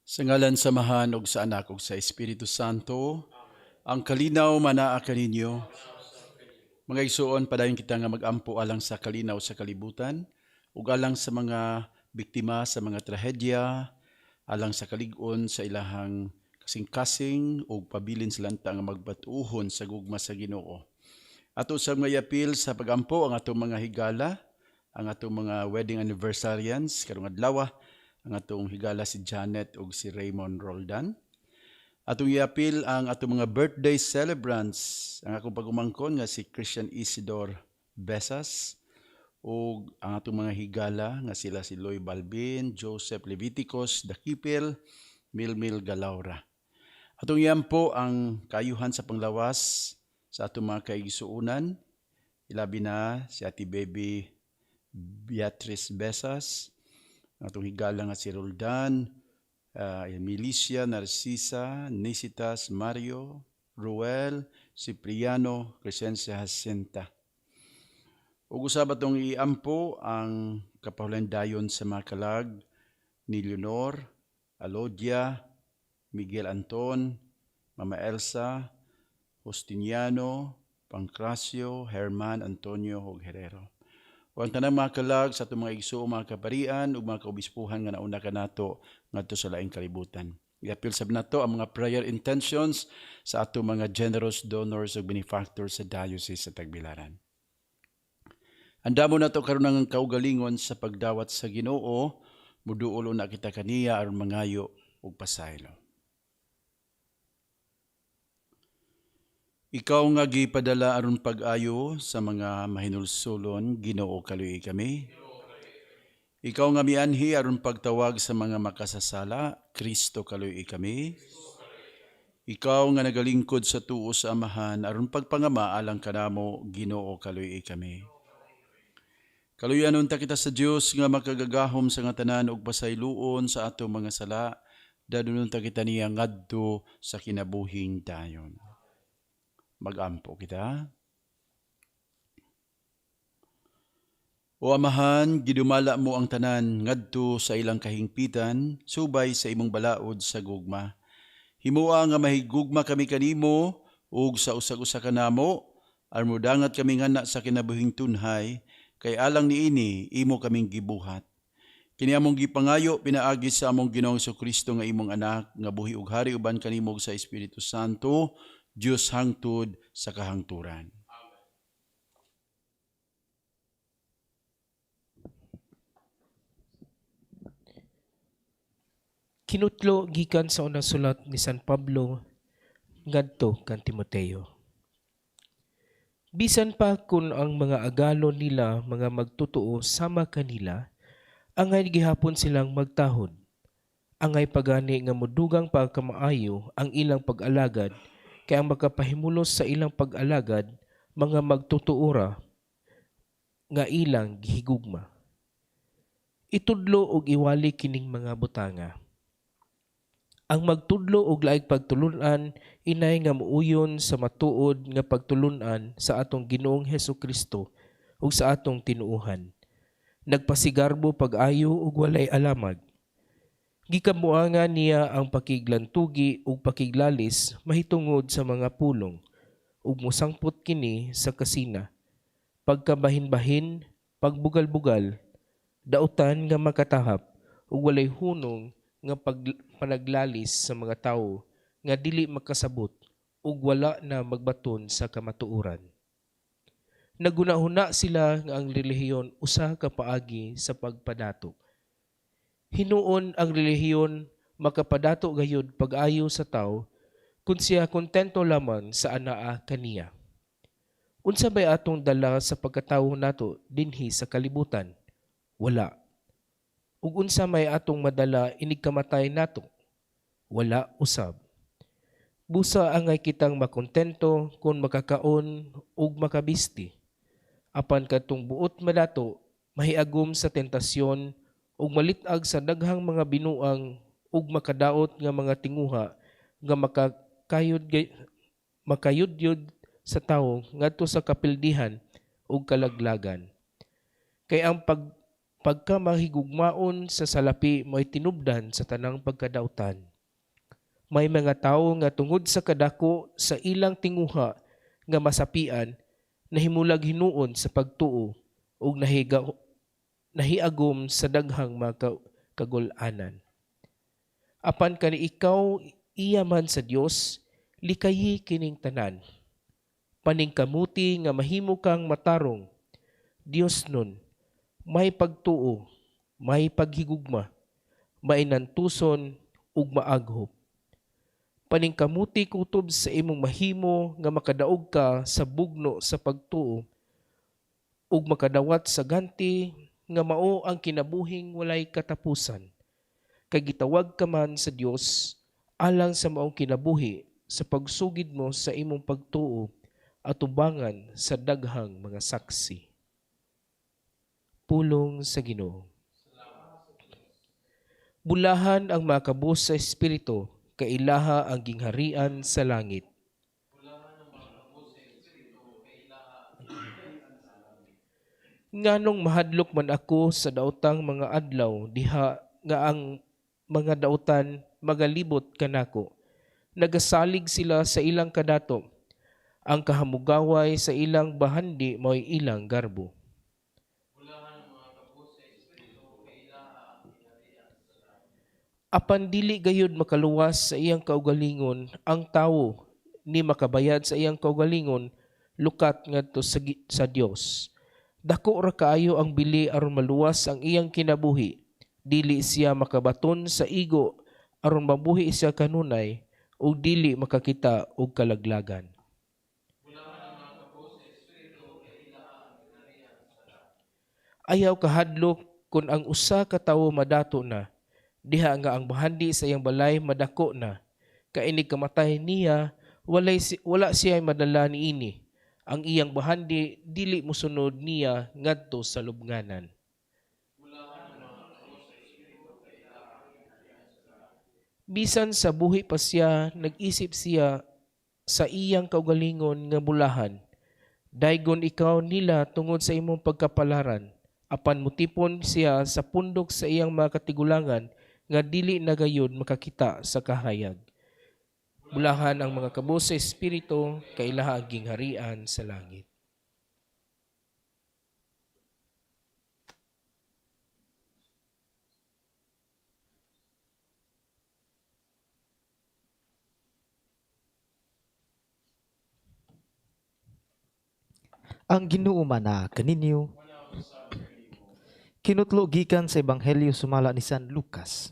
Sa ngalan sa Amahan ug sa Anak ug sa Espiritu Santo, ang kalinaw manaa kaninyo. Mga igsuon, padayon kita nga magampo alang sa kalinaw sa kalibutan ug alang sa mga biktima sa mga trahedya, alang sa kalig-on sa ilahang kasing-kasing ug pabilin sa lanta nga magbatuhon sa gugma sa Ginoo. Ato sa mga apil sa pagampo ang atong mga higala, ang atong mga wedding anniversarians karong adlaw, ang atong higala si Janet ug si Raymond Roldan. Atong iapil ang atong mga birthday celebrants, ang akong pag-umangkon nga si Christian Isidore Besas ug ang atong mga higala nga sila si Loy Balbin, Joseph Leviticus Dakipil, Milmil Galaura. Atong iampo ang kayuhan sa panglawas sa atong mga kaigsuonan, ilabi na si Ate Baby Beatrice Besas, ang atong higala nga si Roldan, Milicia, Narcisa, Nisitas, Mario, Ruel, Cipriano, Crescencia Jacinta. Ug usab atong iampo ang kapahulandayon sa mga kalag ni Leonor, Alodia, Miguel Anton, Mama Elsa, Justiniano, Pancracio, Herman, Antonio ug Herrero. O ang tanang mga kalag sa atong mga igsuon, mga kaparian ug mga kaobispuhan nga nauna kanato ngadto sa laing kalibutan. Iapil sab nato ang mga prayer intentions sa atong mga generous donors ug benefactors sa Diocese sa Tagbilaran. Andamo nato karon ang kaugalingon sa pagdawat sa Ginoo, muduol na kita kaniya aron mangayo ug pasaylo. Ikaw nga gipadala aron pag-ayo sa mga mahinulsulon, Ginoo, kaluoyi kami. Ikaw nga mianhi aron pagtawag sa mga makasasala, Kristo, kaluoyi kami. Ikaw nga nagalingkod sa tuo sa Amahan aron pagpangama alang kanamo, Ginoo, kaluoyi kami. Kaluyan unta kita sa Dios nga makagagahom sa nga tanan ug pasayloon sa atong mga sala, dadon unta kita niya ngadto sa kinabuhing dayon. Magampo kita. O Amahan, gidumala mo ang tanan ngadto sa ilang kahingpitan, subay sa imong balaod sa gugma. Himoa nga mahigugma kami kanimo ug sa usag-usa kanamo, aron modangat kami ngana sa kinabuhing tunhay, kay alang niini imo kaming gibuhat. Kini among gipangayo pinaagi sa among Ginoong Kristo nga imong anak, nga buhi ug hari uban kanimo sa Espiritu Santo, Dios hangtod sa kahangturan. Kinutlo gikan sa unang sulat ni San Pablo ngadto kan Timoteo. Bisan pa kun ang mga agalo nila mga magtotoo sama kanila, angay gihapon silang magtahod. Angay pagani nga modugang pagkamaayo ang ilang pag-alagad, kay ang makapahimulos sa ilang pag-alagad mga magtutuora nga ilang gihigugma. Itudlo og iwali kining mga butanga. Ang magtudlo og laing pagtulun-an inay nga muuyon sa matuod nga pagtulun-an sa atong Ginoong Hesukristo ug sa atong tinuohan. Nagpasigarbo pag-ayo ug walay alamag. Gikamuangan niya ang pakiglantugi ug pakiglalis mahitungod sa mga pulong, ug mosangpot kini sa kasina. Pagkabahin-bahin, pagbugal-bugal, dautan nga makatahap ug walay hunong nga panaglalis sa mga tawo nga dili makasabot ug wala na magbaton sa kamatuoran. Nagunahuna sila nga ang relihiyon usa ka paagi sa pagpadato. Hinuon ang relihiyon makapadato gayud pag-ayo sa tawo kun siya kontento lamang sa anaa kaniya. Unsa bay atong dala sa pagkatawo nato dinhi sa kalibutan? Wala. Ug unsa may atong madala inig kamatay nato? Wala usab. Busa angay kitang makontento kung makakaon ug makabisti. Apan kadtong buot madato, mahiagom sa tentasyon ug malit-ag sa daghang mga binuang ug makadaot nga mga tinguha nga makayudyod sa tawo ngadto sa kapildihan ug kalaglagan. Kay ang Pagka mahigugmaon sa salapi mo'y tinubdan sa tanang pagkadautan. May mga tawo nga tungod sa kadako sa ilang tinguha nga masapian, nahimulag hinuon sa pagtuo ug nahiagom sa daghang mga kagul-anan. Apan kani ikaw iya man sa Dios, likayi kining tanan. Paningkamuti nga mahimo kang matarong, Dios nun, may pagtuo, may paghigugma, mainantuson ug maaghop. Paningkamuti kutob sa imong mahimo nga makadaog ka sa bugno sa pagtuo ug makadawat sa ganti nga mao ang kinabuhing walay katapusan. Kay gitawag ka man sa Dios alang sa maong kinabuhi sa pagsugid mo sa imong pagtuo atubangan sa daghang mga saksi. Pulong sa Ginoo. Bulahan ang makabos sa espiritu, kailaha ang gingharian sa langit. Nganong mahadlok man ako sa daotang mga adlaw diha nga ang mga dautan magalibot kanako. Nagasalig sila sa ilang kadato. Ang kahamugaway sa ilang bahandi mo'y ilang garbo. Apan dili gayud makaluwas sa iyang kaugalingon ang tawo, ni makabayad sa iyang kaugalingon lukat ngadto sa Dios. Dako ra kaayo ang bili aron maluwas ang iyang kinabuhi. Dili siya makabaton sa igo aron mabuhi siya kanunay, ug dili makakita og kalaglagan. Ayaw kahadlok kun ang usa ka tawo madato na, diha nga ang bahandi sa iyang balay madako na. Kainig kamatay niya, wala siya madala niini. Ang iyang bahandi dili mosunod niya ngadto sa lubnganan. Bisan sa buhi pa siya, nag-isip siya sa iyang kaugalingon nga bulahan. Daygon ikaw nila tungod sa imong pagkapalaran. Apan mutipon siya sa pundok sa iyang mga katigulangan nga dili na gayud makakita sa kahayag. Bulahan ang mga kabos sa espiritu, kay ilaha ang gingharian sa langit. Ang Ginoo man kaninyo. Kinutlo gikan sa Ebanghelyo sumala ni San Lucas.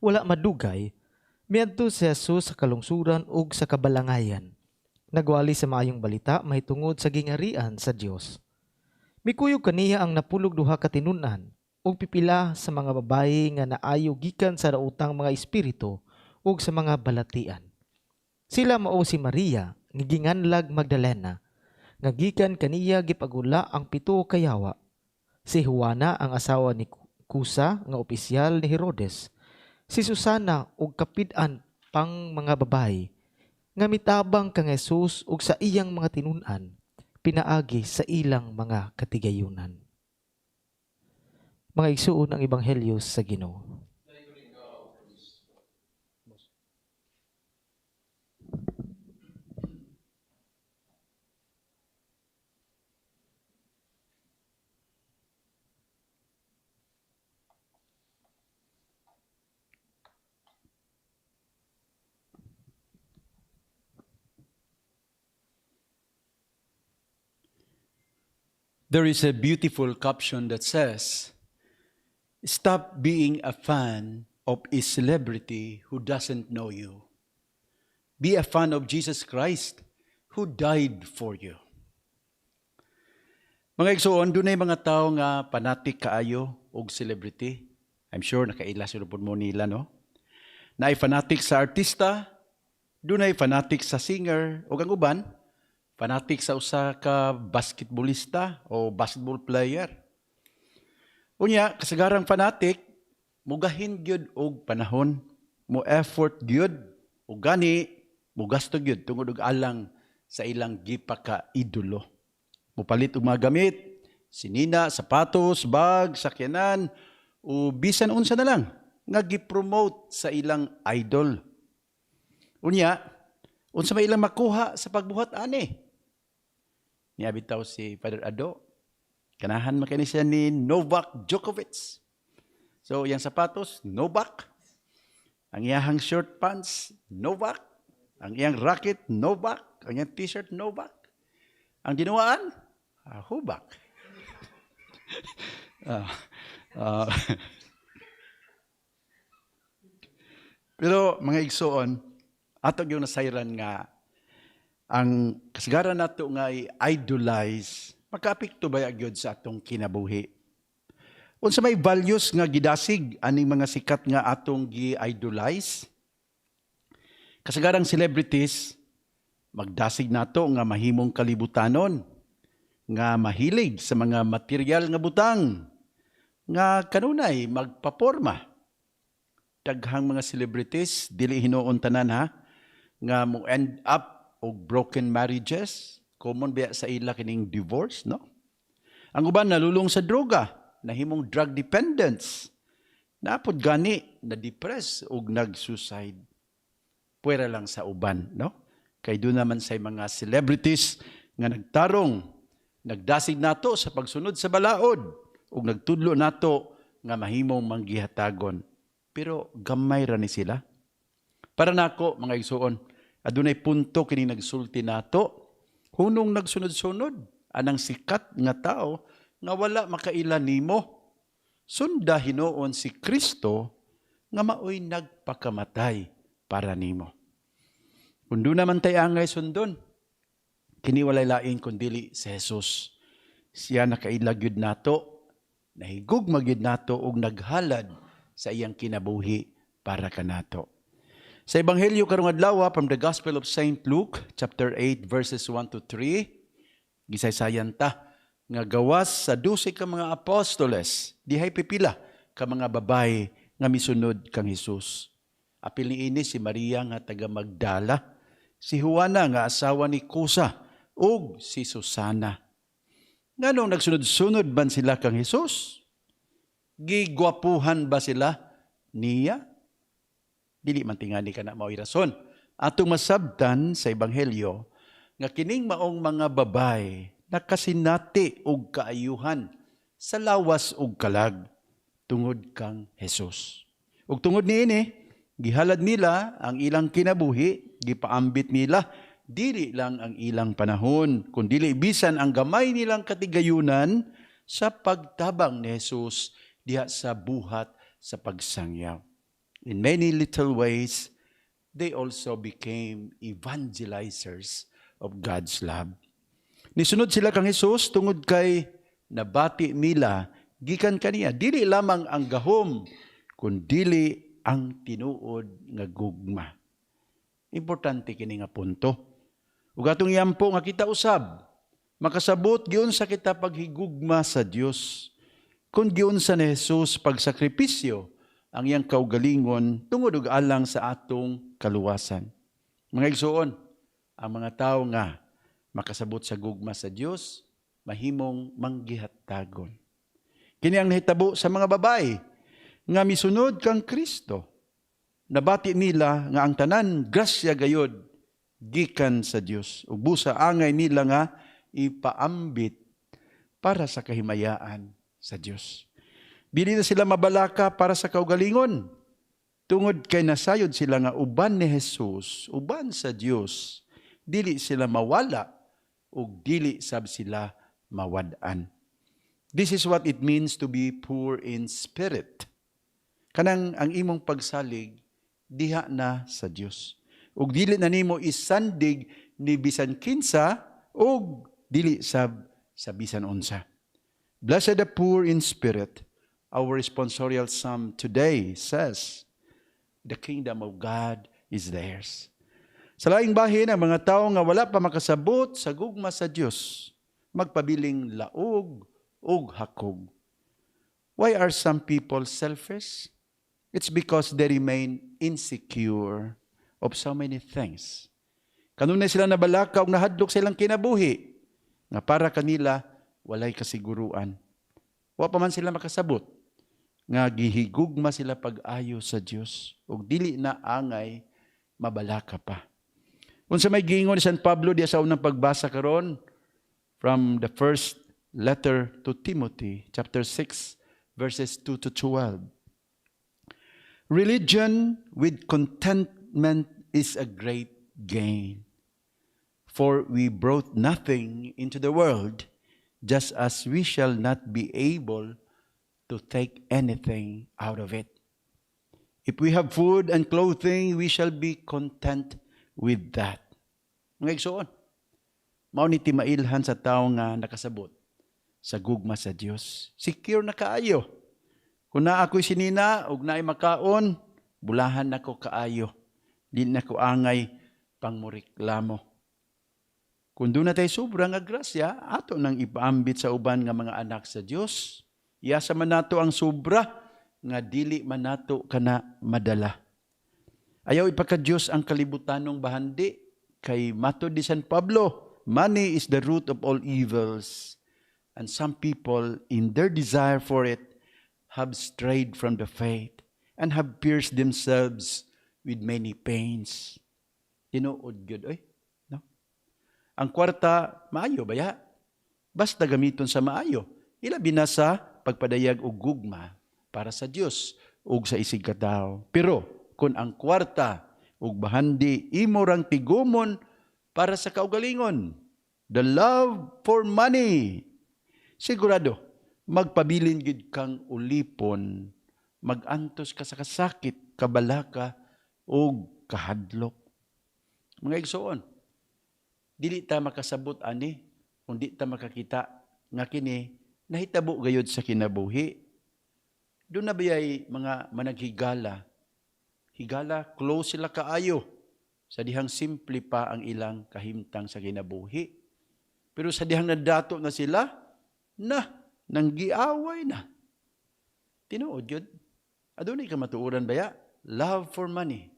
Wala madugay, miadto si Jesus sa kalungsuran ug sa kabalangayan. Nagwali sa maayong balita mahitungod sa gingarian sa Dios. Mikuyog kaniya ang napulog duha ka tinun-an ug pipila sa mga babayi nga naayo gikan sa daotang mga espiritu ug sa mga balatian. Sila mao si Maria nga ginganlag Magdalena, nga gikan kaniya gipagula ang 7 ka yawa. Si Juana ang asawa ni Cusa nga opisyal ni Herodes. Si Susana ug kapid-an pang mga babayi nga mitabang kang Jesus ug sa iyang mga tinun-an pinaagi sa ilang mga katigayunan. Mga igsuon, ang Ebanghelyo sa Ginoo. There is a beautiful caption that says, "Stop being a fan of a celebrity who doesn't know you. Be a fan of Jesus Christ who died for you." Mga igsoon, dunay mga tao nga fanatic kaayo og celebrity. I'm sure nakaila sila pud mo nila, no? Naay fanatic sa artista, dunay fanatic sa singer, ug ang uban fanatic sa usa ka basketballista o basketball player. Unya, kasagarang fanatic, mugahin gyud og panahon, mo effort gyud, ug gani mugasto gyud tungod og alang sa ilang gipaka-idolo. Mupalit og mga gamit, sinina, sapatos, bag, sakyanan, o bisan unsa na lang nga gi-promote sa ilang idol. Unya, unsa may ilang makuha sa pagbuhat ani? Niya bitaw si Father Ado, ganahan man kani siya ni Novak Djokovic. So, iyang sapatos, Novak. Ang iyahang short pants, Novak. Ang iyang racket, Novak. Ang iyang t-shirt, Novak. Ang dinuwaan, hubak. Pero mga igsoon, ato gyud nasayran nga ang kasagaran nato nga i-idolize makaapekto ba gyud sa atong kinabuhi. Unsa may values nga gidasig aning mga sikat nga atong gi-idolize? Kasagarang celebrities magdasig nato nga mahimong kalibutanon, nga mahilig sa mga material nga butang, nga kanunay magpaporma. Daghang mga celebrities, dili hinuon tanan ha, nga mo end up og broken marriages, common biya sa ila kining divorce, no? Ang uban nalulong sa droga, nahimong drug dependence, napod gani na-depress ug nag-suicide. Puwera lang sa uban, no? Kay doon naman sa mga celebrities nga nagtarong, nagdasig nato sa pagsunod sa balaod ug nagtudlo nato nga mahimong manggihatagon. Pero gamay ra ni sila. Para nako, mga igsuon, adunay punto kini nagsulti nato, hunong nagsunod-sunod anang sikat nga tao nga wala makaila nimo. Sunda hinuon si Kristo nga maoy nagpakamatay para nimo. Kung doon naman tay angay sundon, kini walay lain kundili si Jesus. Siya nakaila gyud nato, nahigugma gyud nato ug naghalad sa iyang kinabuhi para kanato. Sa Ebanghelyo karong adlaw, from the Gospel of St. Luke, chapter 8, verses 1 to 3, gisaysayan ta nga gawas sa 12 ka mga apostoles, dihay pipila ka mga babae nga misunod kang Hesus. Apil niini si Maria nga taga Magdala, si Juana nga asawa ni Cusa, ug si Susana. Nganong nagsunod-sunod man sila kang Hesus? Gigwapuhan ba sila niya? Dili man tingali kana mao'y rason. Atong masabtan sa Ebanghelyo nga kining maong mga babay nakasinati og kaayuhan sa lawas ug kalag tungod kang Hesus. Ug tungod niini, gihalad nila ang ilang kinabuhi, gipaambit nila dili lang ang ilang panahon, kundili bisan ang gamay nilang katigayunan sa pagtabang ni Jesus diha sa buhat sa pagsangyaw. In many little ways, they also became evangelizers of God's love. Nisunod sila kang Hesus tungod kay nabati nila gikan kaniya dili lamang ang gahom kundili ang tinuod nga gugma. Importante kini nga punto. Ug atong iampo nga kita usab makasabot giunsa kita paghigugma sa Dios kun giunsa ni Jesus pagsakripisyo ang iyang kaugalingon tungod ug alang sa atong kaluwasan. Mga igsuon, ang mga tawo nga makasabot sa gugma sa Dios mahimong manggihatagon. Kini ang nahitabo sa mga babae nga misunod kang Kristo. Nabati nila nga ang tanan grasya gayod gikan sa Dios. Ug busa angay nila nga ipaambit para sa kahimayaan sa Dios. Dili na sila mabalaka para sa kaugalingon. Tungod kay nasayod sila nga uban ni Jesus, uban sa Dios, dili sila mawala ug dili sab sila mawad-an. This is what it means to be poor in spirit. Kanang ang imong pagsalig diha na sa Dios. Ug dili na nimo isandig ni bisan kinsa ug dili sab sa bisan unsa. Blessed the poor in spirit. Our responsorial psalm today says, "The kingdom of God is theirs." Sa laing bahin, ang mga tao nga wala pa makasabot sa gugma sa Dios, magpabiling laog ug hakog. Why are some people selfish? It's because they remain insecure of so many things. Kanunay sila nabalaka ug nahadlok sa ilang kinabuhi nga para kanila walay kasiguruan. Wa pa man sila makasabot nga gihigugma sila pag-ayo sa Dios ug dili na angay mabalaka pa. Unsa may giingon ni San Pablo diya sa unang pagbasa karon from the first letter to Timothy, chapter 6, verses 2 to 12. Religion with contentment is a great gain. For we brought nothing into the world, just as we shall not be able to take anything out of it. If we have food and clothing, we shall be content with that. Mga igsoon, mao ni timailhan sa tawo nga nakasabot sa gugma sa Dios. Secure na kaayo. Kung naa ako'y sinina ug naay makaon, bulahan nako kaayo. Di na ko angay pangmoreklamo. Kung duna tay sobra nga grasya, ato nang ipaambit sa uban nga mga anak sa Dios. Iyasa man nato ang sobra nga dili man nato kana madala. Ayaw ipaka-Dios ang kalibutanong bahandi kay matod ni San Pablo, money is the root of all evils. And some people, in their desire for it, have strayed from the faith and have pierced themselves with many pains. Tinuod gyud oy, no? Ang kwarta maayo baya? Basta gamiton sa maayo. Ilabi na sa pagpadayag og gugma para sa Dios ug sa isig katawo. Pero kung ang kwarta ug bahandi imo rang tigumon para sa kaugalingon, the love for money, sigurado magpabilin gid kang ulipon, magantos ka sa kasakit, kabalaka ug kahadlok. Mga igsoon, dili ta makasabot ani kung di ta makakita nga kini nahitabo gayud sa kinabuhi. Duna bayay mga managhigala? Higala, close sila kaayo sa dihang simple pa ang ilang kahimtang sa kinabuhi. Pero sa dihang nadato na sila, na, nanggiaway na. Tinuod yun. Adunay kamatuoran baya? Love for money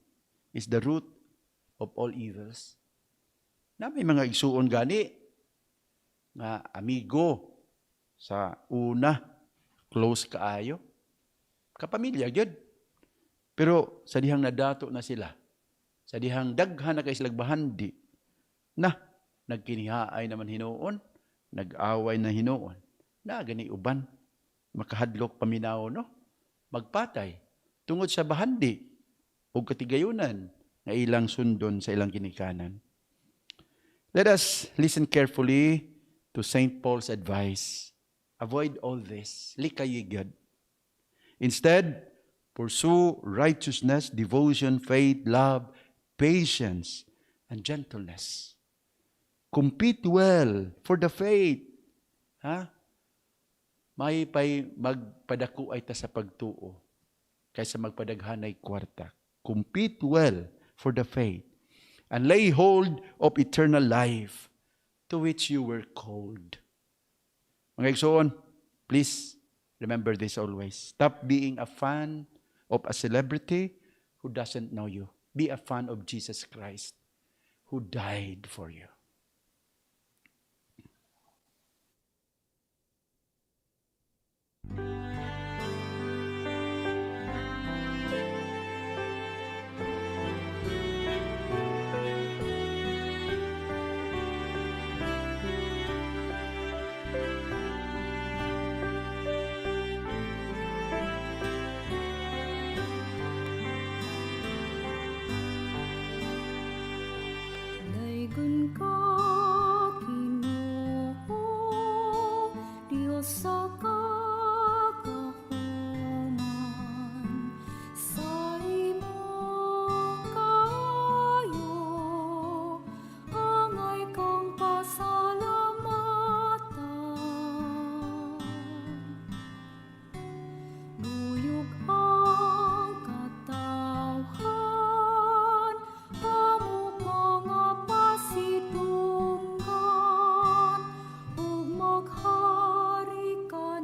is the root of all evils. Na may mga igsuon gani nga amigo sa una, close kaayo, kapamilya gyud. Pero sa dihang nadato na sila, sa dihang daghan na kay silag bahandi, na nagkinihaay naman hinuon, nag-away na hinuon, na gani uban, makahadlok paminaw, no? Magpatay tungod sa bahandi o katigayunan nga ilang sundon sa ilang ginikanan. Let us listen carefully to St. Paul's advice. Avoid all this. Likay gyud. Instead, pursue righteousness, devotion, faith, love, patience, and gentleness. Compete well for the faith. Ha? May pay magpadako ay ta sa pagtuo kaysa magpadaghanay kwarta. Compete well for the faith and lay hold of eternal life to which you were called. Mga igsoon, please remember this always. Stop being a fan of a celebrity who doesn't know you. Be a fan of Jesus Christ who died for you. Daygon ka, Ginoo, Dios sa kagahuman, sa imong kaayo, angay kang pasalamatan. Nuyog ang katawhan, amo ka nga pasidunggan, ug maghari ka.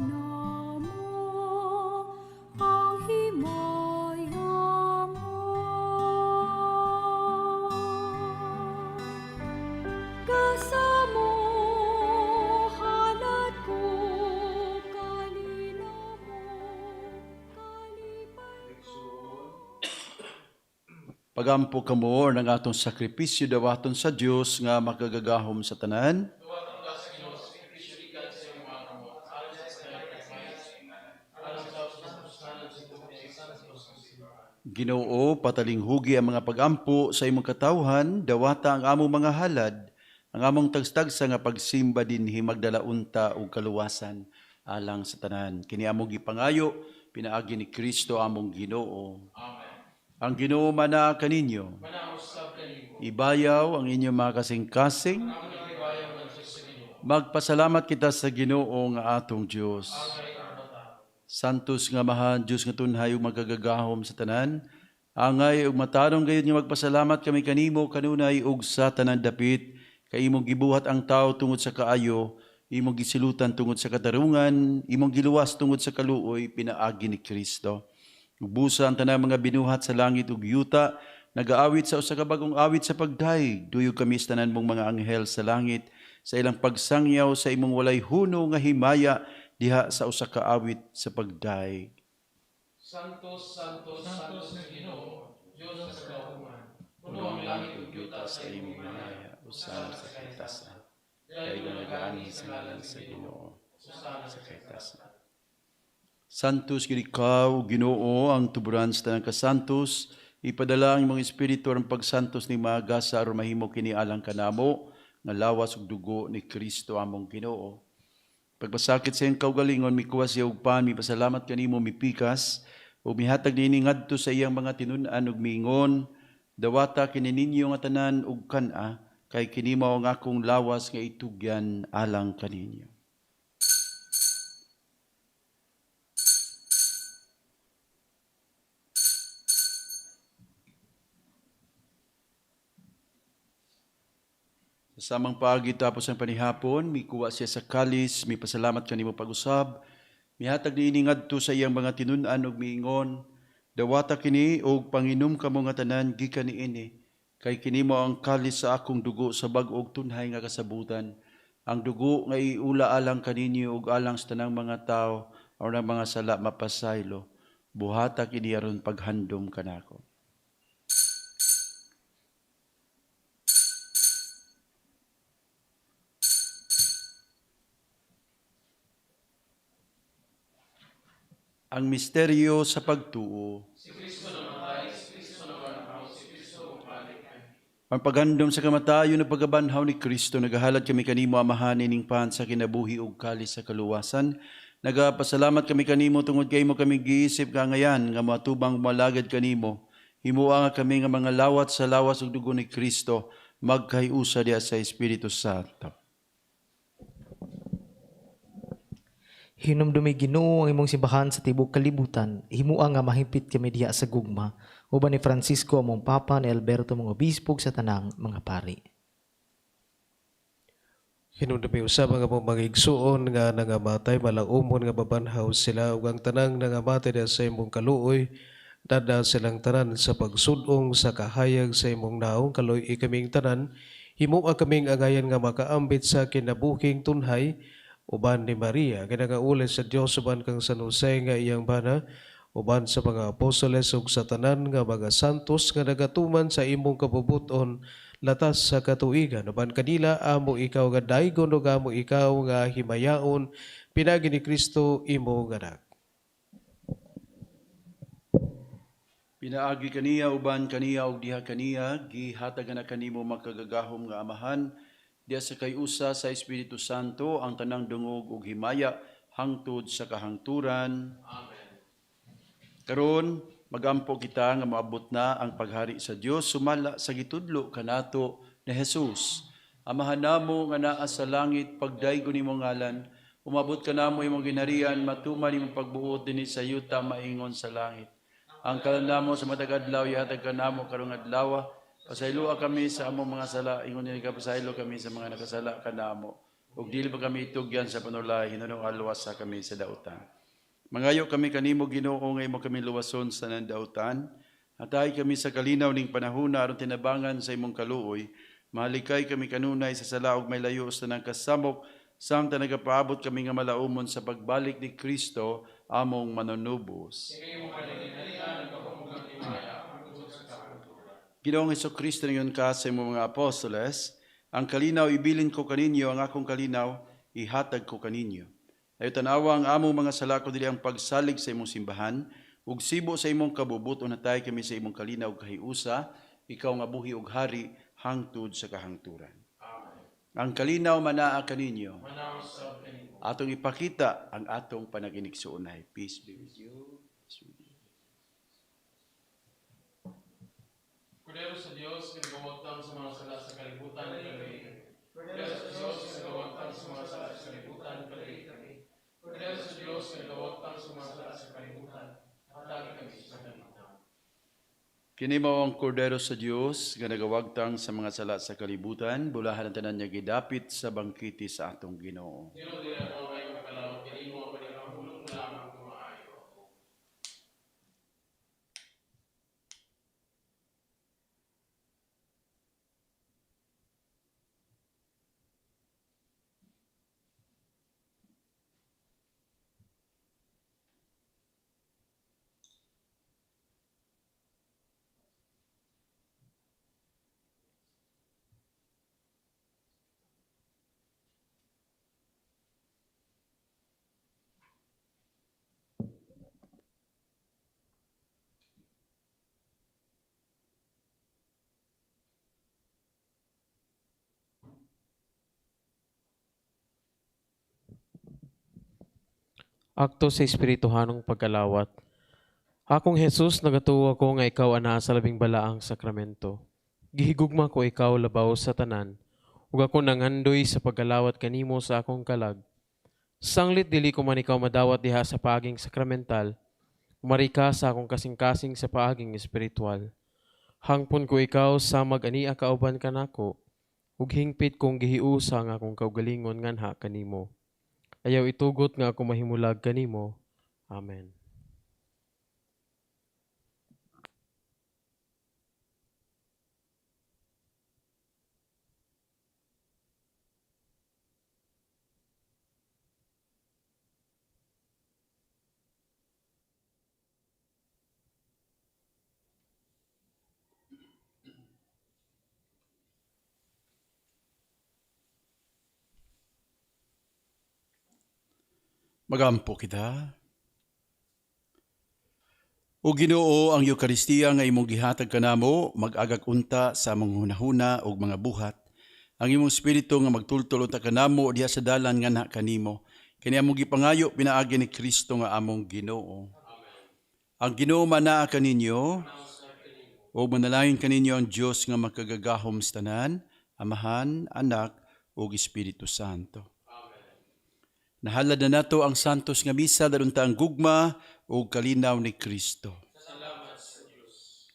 Pagampo kamo ng atong sakripisyo dawaton sa Dios nga makagagahom sa tanan. Ginoo, patalinghugi ang mga pagampo sa imong katawhan, dawata ang among mga halad, ang among tagstagsa nga pagsimba dinhi magdala unta og kaluwasan alang sa tanan. Kini among gipangayo pinaagi ni Kristo among Ginoo. Amen. Ang Ginoo manaa kaninyo. Ibayaw ang inyong mga kasing-kasing. Magpasalamat kita sa Ginoo nga atong Dios. Santos nga Amahan, Dios nga tunhay ug magagagahom sa tanan, angay ug matarong gayud nga magpasalamat kami kanimo kanunay ug sa tanan dapit, kay imong gibuhat ang tawo tungod sa kaayo, imong gisilutan tungod sa katarungan, imong giluwas tungod sa kaluoy pinaagi ni Kristo. Ubusa ang tanang mga binuhat sa langit ug yuta, nagaawit sa usa ka bag-ong awit sa pagdayeg, duyog kami sa tanan mong mga anghel sa langit, sa ilang pagsangyaw sa imong walay huno nga himaya, diha sa usa ka awit sa pagdayeg. Santos, Santos, Santos nga Ginoo, Dios sa kagahuman. Puno ang langit ug yuta sa imong himaya, usana sa kahitasan. Dahil nagaanhi sa ngalan sa Ginoo, sa kahitasan. Santos gid ikaw, Ginoo, ang tuburan sa tanang kasantos, ipadala ang imong espiritu aron pagsantos ni mga gasa aron mahimo kini alang kanamo nga lawas ug dugo ni Kristo among Ginoo. Pagpasakit sa iyang kaugalingon, mikuha siya og pan, mipasalamat kanimo, mipikas, ug mihatag niini ngadto sa iyang mga tinun-an ug miingon, dawata kini ninyo nga tanan ug kan-a, kay kini mao ang akong lawas nga itugyan alang kaninyo. Sa samang paagi tapos ang panihapon, mikuha siya sa kalis, mipasalamat kanimo pag-usab, mihatag niini ngadto sa iyang mga tinun-an ug miingon, dawata kini og panginom kamo nga tanan gikan niini, kay kini mao ang kalis sa akong dugo sa bag-ong tunhay nga kasabutan, ang dugo nga iula alang kaninyo ug alang sa tanang mga tawo aron ang mga sala mapasaylo. Buhata kini aron paghandom kanako. Ang misteryo sa pagtuo. Si Kristo namatay, si Kristo nabanhaw, si Kristo bumalik. Ang paghandom sa kamatayon ug pagkabanhaw ni Kristo, nagahalad kami kanimo Amahan ining pan sa kinabuhi ug kalis sa kaluwasan. Nagapasalamat kami kanimo tungod kay imo kami giisip kangayan nga matubang malagad kanimo. Himoa nga kami nga mga lawat sa lawas ug dugo ni Kristo, magkahiusa diha sa Espiritu Santo. Hinumdumi Ginoo ang imong simbahan sa tibuok kalibutan, himua nga mahimpit kami diha sa gugma, uban ni Francisco among Papa, ni Alberto mong obispo ug sa tanang mga pari. Hinumdumi usab ang among mga igsuon nga nangamatay, malaumon nga mabanhaw sila ug ang tanang nangamatay diha sa imong kaluoy, dada silang tanan sa pagsudong sa kahayag sa imong naong, kaluoy kaming tanan, himua kaming angayan nga makaambit sa kinabuhing tunhay, uban ni Maria, kinangauli sa Dios uban kang San Jose nga iyang bana, uban sa mga apostoles ug sa tanan nga mga santos nga nagatuman sa imong kabubuton latas sa katuigan, uban kanila amo ikaw nga daygon ug amo ikaw nga himayaon, pinaagi ni Kristo imong anak. Pinaagi kaniya uban kaniya ug diha kaniya gihatag na kanimo makagagahom nga Amahan, diha sa kayusa sa Espiritu Santo ang tanang dungog ug himaya hangtod sa kahangturan. Amen. Karon magampo kita nga moabot na ang paghari sa Dios sumala sa gitudlo kanato ni Jesus. Amahan namo nga naa sa langit, pagdaygon imong ngalan, umabot kanamo imong ginharian, matuman imong pagbuot dinhi sa yuta maingon sa langit. Ang kalan namo sa matag adlaw ihatag kanamo karong adlaw. Pasayloa kami sa among mga sala, ingon ni kapasaylo kami sa mga nakasala kanamo. Ug dili pa kami itugyan sa panulay, hinunong aluwas sa kami sa dautan. Mangayo kami kanimo Ginoo nga imo kami luwason sa nandautan. Hatay kami sa kalinaw ning panahona aron tinabangan sa imong kaluoy. Mahalikay kami kanunay sa sala ug may layo sa tanang kasamok, samtang nagapaabot kami nga malaumon sa pagbalik ni Kristo among manunubos. Ginoong Hesukristo, ningon ka sa imong mga apostoles, ang kalinaw ibilin ko kaninyo, ang akong kalinaw ihatag ko kaninyo. Ayo tanawa ang among mga sala dili ang pagsalig sa imong simbahan, ug sibo sa imong kabubut-on natay kami sa imong kalinaw ug kahiusa, ikaw nga buhi ug hari hangtod sa kahangturan. Amen. Ang kalinaw manaa kaninyo. Atong ipakita ang atong panaginigsuonay. Peace be with you. Peace be with you. Kordero sa Dios, nga nagawagtang sa mga sala sa kalibutan, kaluluoy. Kordero sa Dios, nga nagawagtang sa mga sala sa kalibutan, kaluluoy kami. Kordero sa Dios, nga nagawagtang sa mga sala sa kalibutan, hatagi kami sa kalinaw. Kini mao ang kordero sa Dios nga nagawagtang sa mga sala sa kalibutan, bulahan ang tanan niya gidapit sa bangkete sa atong Ginoo. Ginoo, dili ako may makakalawat kanimo, apan ipahulong lamang kung maayo ako. Akto sa Espirituhanong pagkalawat. Akong Jesus, nagatuo ako nga ikaw anaa sa labing balaang sakramento. Gihigugma ko ikaw labaw sa tanan, ug ako nangandoy sa pagkalawat kanimo sa akong kalag. Sanglit dili ko man ikaw madawat diha sa paaging sakramental, umari ka sa akong kasing-kasing sa paaging espiritual. Hangpon ko ikaw sa mag-ania kauban kanako, ug hingpit kong gihiusa ang akong kaugalingon nganha kanimo. Ayaw itugot nga ako mahimulag kanimo. Amen. Magampo kita. O Ginoo, ang Eukaristiya nga imong gihatag kanamo, mag-agak unta sa among hunahuna ug mga buhat. Ang imong espiritu nga magtultol unta kanamo diha sa dalan nga na kanimo. Kini among gipangayo pinaagi ni Kristo nga among Ginoo. Ang Ginoo manaa kaninyo, ug manalangin kaninyo ang Dios nga makagagahom sa tanan, Amahan, Anak ug Espiritu Santo. Nahalad na nato ang santos nga misa dadunta ang gugma ug kalinaw ni Kristo. Salamat sa Dios.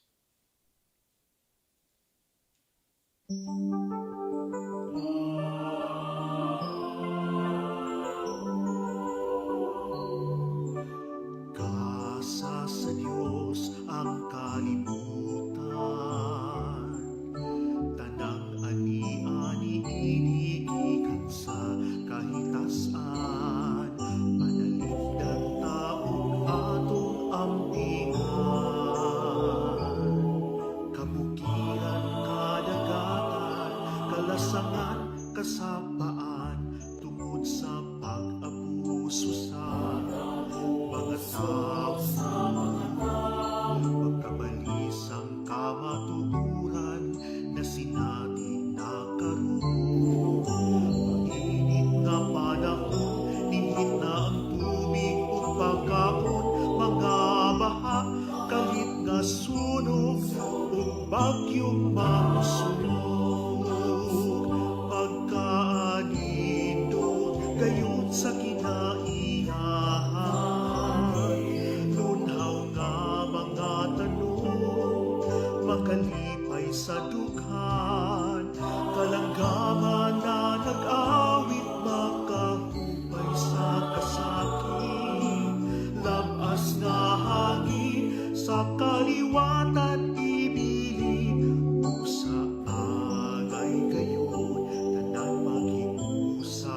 Kasa sa Dios ang kalibutan, tanang ani-ani ini gikan sa kahitasan, panalipdan taong atong ampingan. Kabukiran, kadagatan, kalasangan, kasapaan, tungod sa pag-abuso sa mga tao, pagkabalisang kamatuoran na sinati na karon. Mainit nga panahon, nimit na ang tubig ug pagkaon, mga baha, kalit nga sunog, ug bagyong mausog. Pagkaanindot gayon sa kinaiyahan, lunhaw nga mga tanong, makalipay sa dughan, kalanggaman na nag-awit, makahupay sa kasakit, labas na hangin sa kaliwatan ibilin, usa angay gayon tanan maghiusa.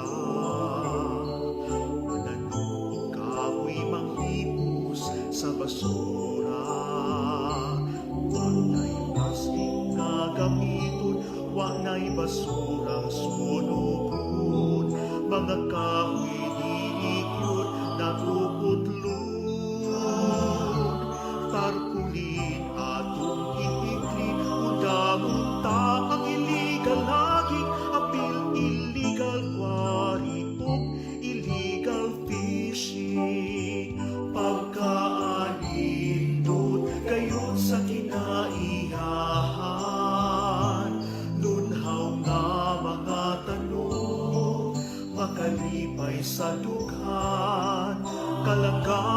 Mananog og kahoy manghipos sa basura, walay plastic. Mga kahoy di gyud napuputlon. Tarpaulin atong i-clean, undamon ta ang illegal logging, apil illegal quarry ug illegal fishing. Pagkaanindot gayud sa kinaiyahan, lunhaw nga mga tanong, makalipay sa dughan, kalanggama.